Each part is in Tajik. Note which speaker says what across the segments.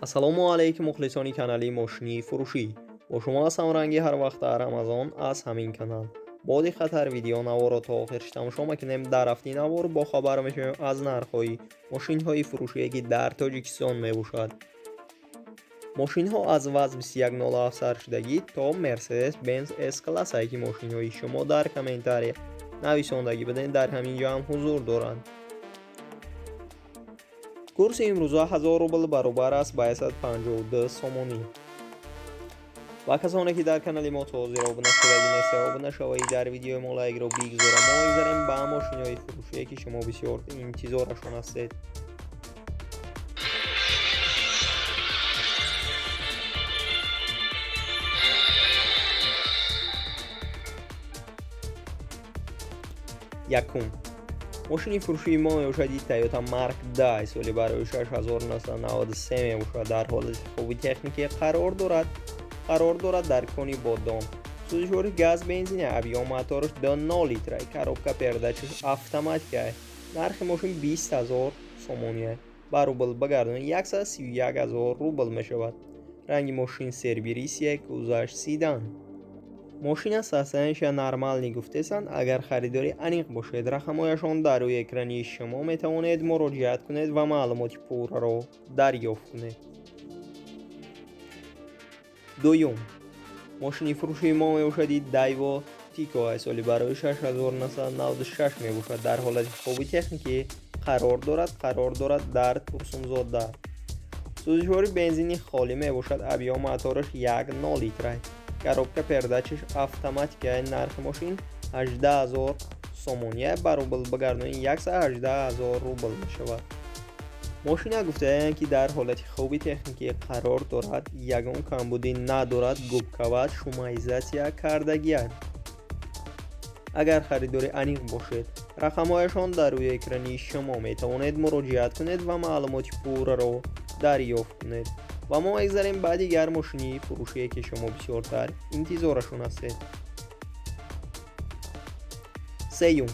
Speaker 1: Ассалому алайкум мухлисони канали Мошини фурӯшӣ. Бо шумо ҳастам ранги ҳар вақт дар Рамазон аз ҳамин канал. Бо диққаттар видео наворро то охирш тамошо мекунем. Дар рафти навор бохабар мешавем аз нархҳои мошинҳои фурӯшие ки дар Тоҷикистон мебошад. Мошинҳо аз ВАЗ 2107 саршудагӣ то Mercedes-Benz S-классае ки мошинҳои шумо дар комментария нависондагӣ будед, дар ҳамин ҷо ҳам ҳузур доранд. Курси имрӯза 1000 рубл баробар аст ба 152 сомонӣ. Ва касоне ки дар канали мо то ҳозир обуна шудагӣ нестед, обуна шавед, дар видеои мо лайкро бигзоред. Мо мегзарем ба мошинҳои фурӯшие ки шумо бисёр интизорашон ҳастед. Якум. Мошини фурӯшии мо мебошад Toyota Mark 10 соли барои 6993 мебошад. Дар ҳолати хуби техникӣ қарор дорад дар кони Бодом. Сӯзишвори газ бензин, объём мотораш 2.0 литра, коробка передачаш автоматика. Нархи мошин 20 000 сомонӣ. Ба рубл багардонед 131 000 рубл мешавад. Ранги мошин сербирисия, кузоваш седан. Мошина состояниеша нормальный гуфтесанд. Агар харидори аниқ бошед, рақамҳояшон дар рӯи экрани шумо, метавонед муроҷиат кунед ва маълумоти пурраро дарёфт кунед. Дуюм. Мошини фурӯшии мо мебошад Daewoo Tico соли барои 6996 мебошад. Дар ҳолати хуби техникӣ қарор дорад дар Турсунзода. Сӯзишвори бензини холӣ мебошад, объём мотораш 1.0 литра. Коробка передачаш автоматика. Нархи мошин 18 000 сомонӣ, ба рубл багардонед 118 000 рубл мешавад. Мошина гуфтаанд ки дар ҳолати хуби техникӣ қарор дорад, ягон камбудӣ надорад, губкават, шумоизатсия кардагианд. Агар харидори аниқ бошед, рақамҳояшон дар рӯи экрани шумо, метавонед муроҷиат кунед ва маълумоти пурраро дарёфт кунед. Ва мо мегзарем ба дигар мошини фурӯшие ки шумо бисёртар интизорашон ҳастед. Сеюм.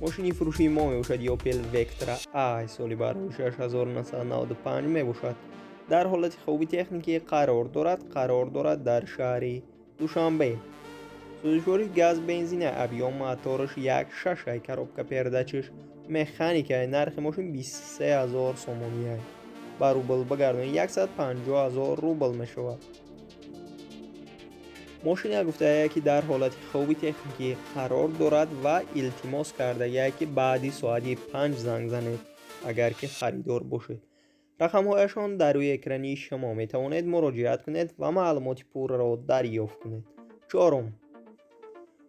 Speaker 1: Мошини фурӯшии мо мебошад Opel Vectra A соли барои 6995 мебошад. Дар ҳолати хуби техникӣ қарор дорад дар шаҳри Душанбе. Сӯзишвори газ бензин, объём мотораш 1.6, коробка передачаш механика. Нархи мошин 23 000 сомонӣ. Ба рубл багардонед 150 000 рубл мешавад. Мошина гуфтая ки дар ҳолати хуби техникӣ қарор дорад ва илтимос кардагия ки баъди соати 5 занг занед, агар ки харидор бошед. Рақамҳояшон дар рӯи экрани шумо, метавонед муроҷиат кунед ва маълумоти пурраро дарёфт кунед. Чорум.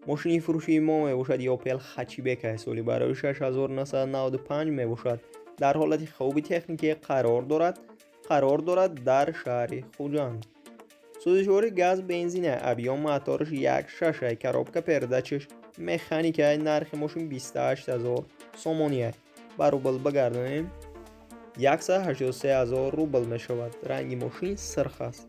Speaker 1: Мошини фурӯшии мо мебошад Opel Hatchback соли барои 6995 мебошад. Дар ҳолати хуби техникӣ қарор дорад дар шаҳри Хуҷанд. Сӯзишвори газ бензин, объём мотораш 1.6, коробка передачаш механика. Нархи мошин 28 000 сомонӣ. Ба рубл багардонем 183 000 рубл мешавад. Ранги мошин сирх аст.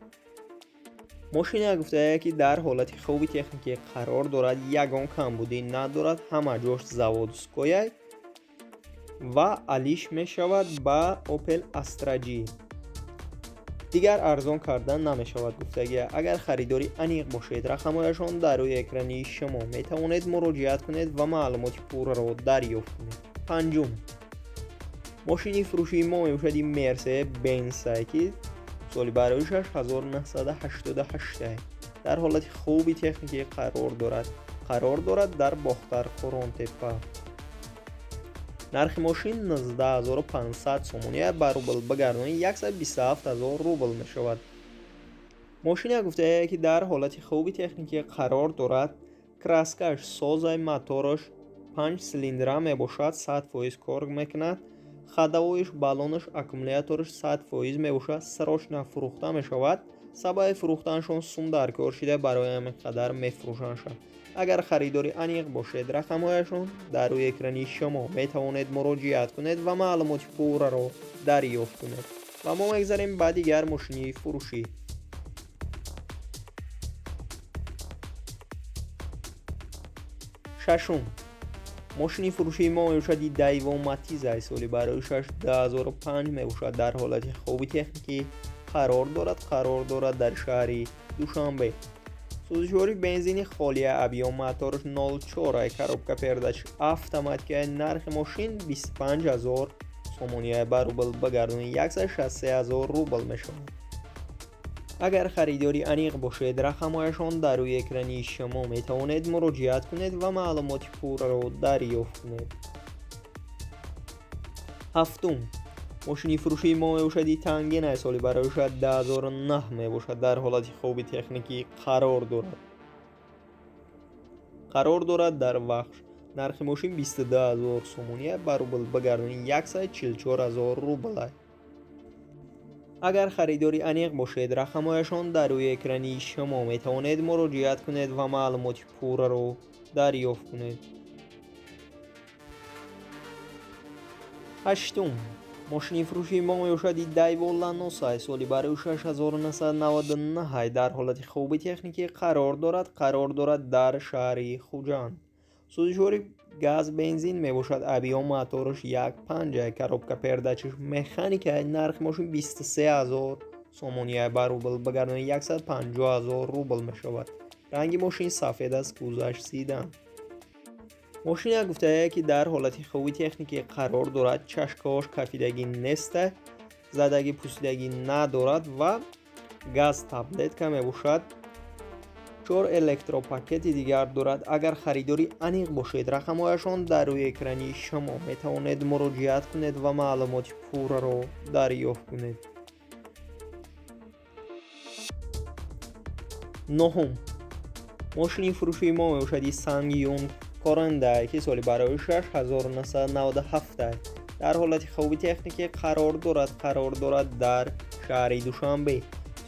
Speaker 1: Мошина гуфтая ки дар ҳолати хуби техникӣ қарор дорад, ягон камбудӣ надорад, ҳама ҷош заводской ва алиш мешавад ба Opel Astra G. Дигар арзон кардан намешавад гуфтагия. Агар харидори аниқ бошед, рақамҳояшон дар рӯи экрани шумо, метавонед муроҷиат кунед ва маълумоти пурраро дарёфт кунед. Панҷум. Мошини фурӯшии мо мебошад Mercedes-Benz ки соли барои 6988 дар ҳолати хуби техникӣ қарор дорад дар Бохтар, Қӯрғонтеппа. Нархи мошин 19 500 сомонӣ, ба рубл багардонед 127 000 рубл мешавад. Мошина гуфтая ки дар ҳолати хуби техникӣ қарор дорад, краскаш созай, мотораш 5 цилиндра мебошад, 100% кор мекунад, ходовоиш, баллонаш, аккумулятораш 100% мебошад, срочно фурӯхта мешавад. Сабаби фурӯхтанашон сум дар кор шида, барои ҳамин қадар мефурӯшандшон. Агар харидори аниқ бошед, рақамҳояшон дар рӯи экрани шумо, метавонед муроҷиат кунед ва маълумоти пурраро дарёфт кунед. Ва мо мегзарем ба дигар мошини фурӯшӣ. Шашум. Мошини фурӯшии мо мебошад Daewoo Matiz соли барои 2005 мебошад. Дар ҳолати хуби техникӣ Қарор дорад дар шаҳри Душанбе. Сӯзишворӣ бензини холия, объём моторш 0,4, коробка передач автоматика. Нархи мошин 25 000 сомония, ба рубл багардони 163 000 рубл мешавад. Агар харидори аниқ бошед, рақамҳояшон дар рӯи экрани шумо, метавонед муроҷиат кунед ва маълумоти пурраро дарёфт кунед. Ҳафтум мошини фурӯшии мо мебошад Тангена, соли барои 2009 мебошад. Дар ҳолати хуби техникӣ қарор дорад дар Вахш. Нархи мошин 22 000 сомония, ба рубл багардони 144 000 рубл. Агар харидори аниқ бошед, рақамҳояшон дар рӯи экрани шумо, метавонед муроҷиат кунед ва маълумоти пурраро дарёфт кунед. Ҳаштум мошини фурӯшии мо мебошад Дайво Ланоса, соли барои 6999, дар ҳолати хуби техникӣ қарор дорад дар шаҳри Хуҷанд. Сӯзишвори газ бензин мебошад, объём мотораш 1,5, коробка передач аш механика. Нархи мошин 23 000 сомония, ба рубл багардони 150 000 рубл мешавад. Ранги мошин сафед аст, кузоваш седан. Мошина гуфтае, ки дар ҳолати хуби техникӣ қарор дорад, чашкаҳош кафидагӣ неста, задагӣ пусидагӣ надорад ва газ таблетка мебошад. Чор электропакети дигар дорад. Агар харидори аниқ бошед, рақамҳояшон дар рӯи экрани шумо, метавонед муроҷиат кунед ва маълумоти пурраро дарёфт кунед. Нуҳум мошини фурӯшии мо мебошад Сангюн Коренда, ки соли барои 6997, дар ҳолати хуби техникӣ қарор дорад дар шаҳри Душанбе.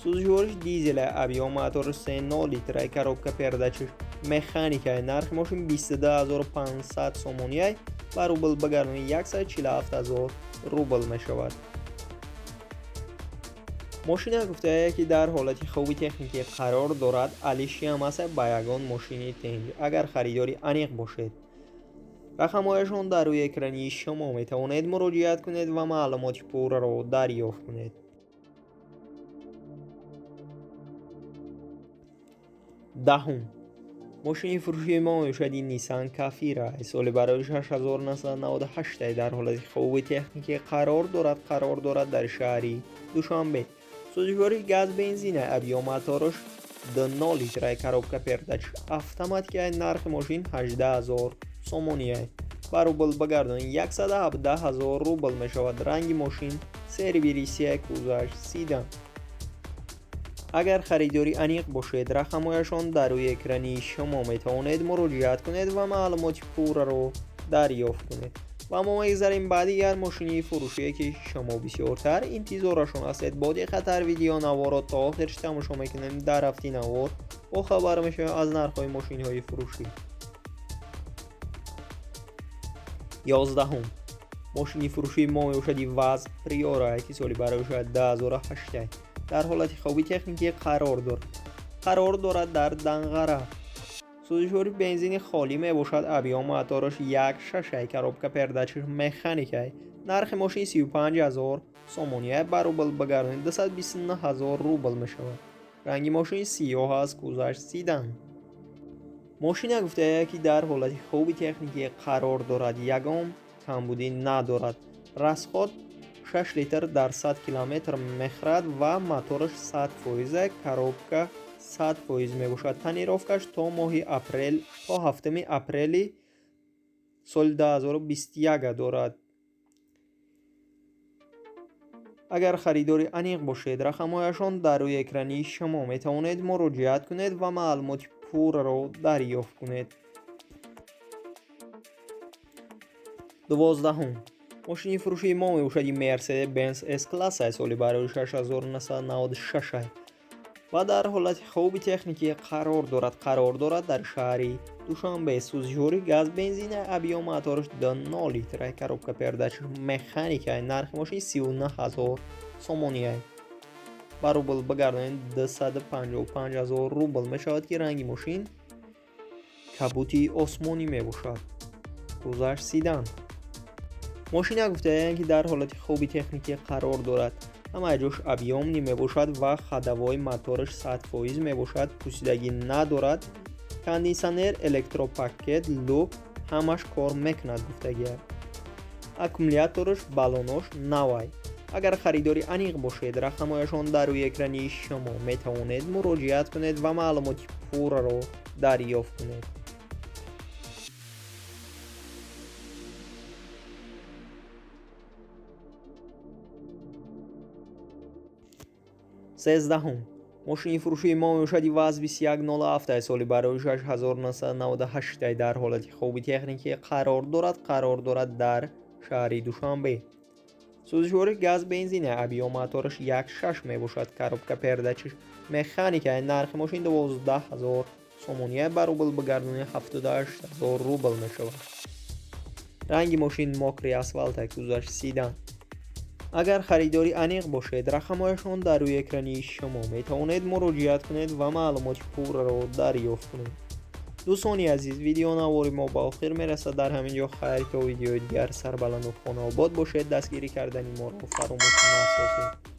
Speaker 1: Сӯзишвориш дизеля, объём мотори 3,0 литра, коробка передач аш механика. Нархи мошин 22 500 сомония, ба рубл багардони 147 000 рубл мешавад. Мошина гуфтае, ки дар ҳолати хуби техникӣ қарор дорад, алишиам аст ба ягон мошини тенҷ. Агар харидори аниқ бошед, рақамҳояшон дар рӯи экрани шумо, метавонед муроҷиат кунед ва маълумоти пурраро дарёфт кунед. Даҳум мошини фурӯшии мо мебошад Ниссан Кафира, соли барои 6998, дар ҳолати хуби техникӣ қарор дорад дар шаҳри Душанбе. Сӯзишвори газ бензина, объём мотораш 2,0 литра, коробка передач автоматика. Нархи мошин 18 000 сомония, ба рубл багардони 117 000 рубл мешавад. Ранги мошин серебристый, кузоваш седан. Агар харидори аниқ бошед, рақамҳояшон дар рӯи экрани шумо, метавонед муроҷиат кунед ва маълумоти пурраро дарёфт кунед. Ва мо мегзарем ба дигар мошини фурӯшие, ки шумо бисёртар интизорашон ҳастед. Бо диққаттар видеонаворро то охирш тамошо мекунем. Дар рафти навор бохабар мешавем аз нархҳои мошинҳои фурӯшӣ. 11-ум мошини фурӯшии мо мебошад ВАЗ Приора, ки соли барои 2008, дар ҳолати хуби техникӣ қарор дорад дар Данғара. Сӯзишвори бензини холӣ мебошад, объём мотораш 1,6, коробка передач аш механика. Нархи мошин 35 000 сомония, ба рубл багардони 229 000 рубл мешавад. Ранги мошин сиёҳ аст, кузоваш седан. Мошина гуфтае, ки дар ҳолати хуби техникӣ қарор дорад, ягон камбудӣ надорад. Расход 6 литр дар 100 километр мехӯрад ва мотораш 100%, коробка 100% мебошад. Тонировка ш то моҳи апрел, то 7 апрели соли 2021 дорад. Агар харидори аниқ бошед, рақамҳояшон дар рӯи экрани шумо, метавонед муроҷиат кунед ва маълумоти пурраро дарёфт кунед. 12-ум мошини фурӯшии мо мебошад Мерседес Бенз С класса, соли барои 6996 ва дар ҳолати хуби техникӣ қарор дорад дар шаҳри Душанбе. Сӯзишворӣ газ бензина, объём мотораш 2,0 литра, коробка передач механика. Нархи мошин 39 000 сомония, ба рубл багардонем 255 000 рубл мешавад, ки ранги мошин кабути осмонӣ мебошад, кузоваш седан. Мошина гуфтаянд, ки дар ҳолати хуби техникӣ қарор дорад. Ҳамаи ҷош объёмный мебошад ва ходовой мотораш 100% мебошад, пусидагӣ надорад. Кондитсионер, электропакет, люк ҳамаш кор мекунад гуфтагия. Аккумулятораш, баллонош навай. Агар харидори аниқ бошед, рақамҳояшон дар рӯи экрани шумо, метавонед муроҷиат кунед ва маълумоти пурраро дарёфт кунед. Сездаҳум мошини фурӯшии мо мебошад ВАЗ 2107 соли барои 6998, дар ҳолати хуби техникӣ қарор дорад дар шаҳри Душанбе. Сӯзишвориш газ бензин, объём мотораш 1,6 мебошад, коробка передачаш механика. Нархи мошин 12 000 сомония, ба рубл бигардонӣ 78 000 рубл мешавад. Ранги мошин мокрый асфалт, кузоваш седан. Агар харидори аниқ бошед, рақамҳояшон дар рӯи экрани шумо, метавонед муроҷиат кунед ва маълумоти пурраро дарёфт кунед. Дӯстони азиз, видеонавори мо ба охир мерасад дар ҳамин ҷо. Хайр, то видеои дигар сарбаланду хонаобод бошед. Дастгирӣ кардани моро фаромӯш насозед.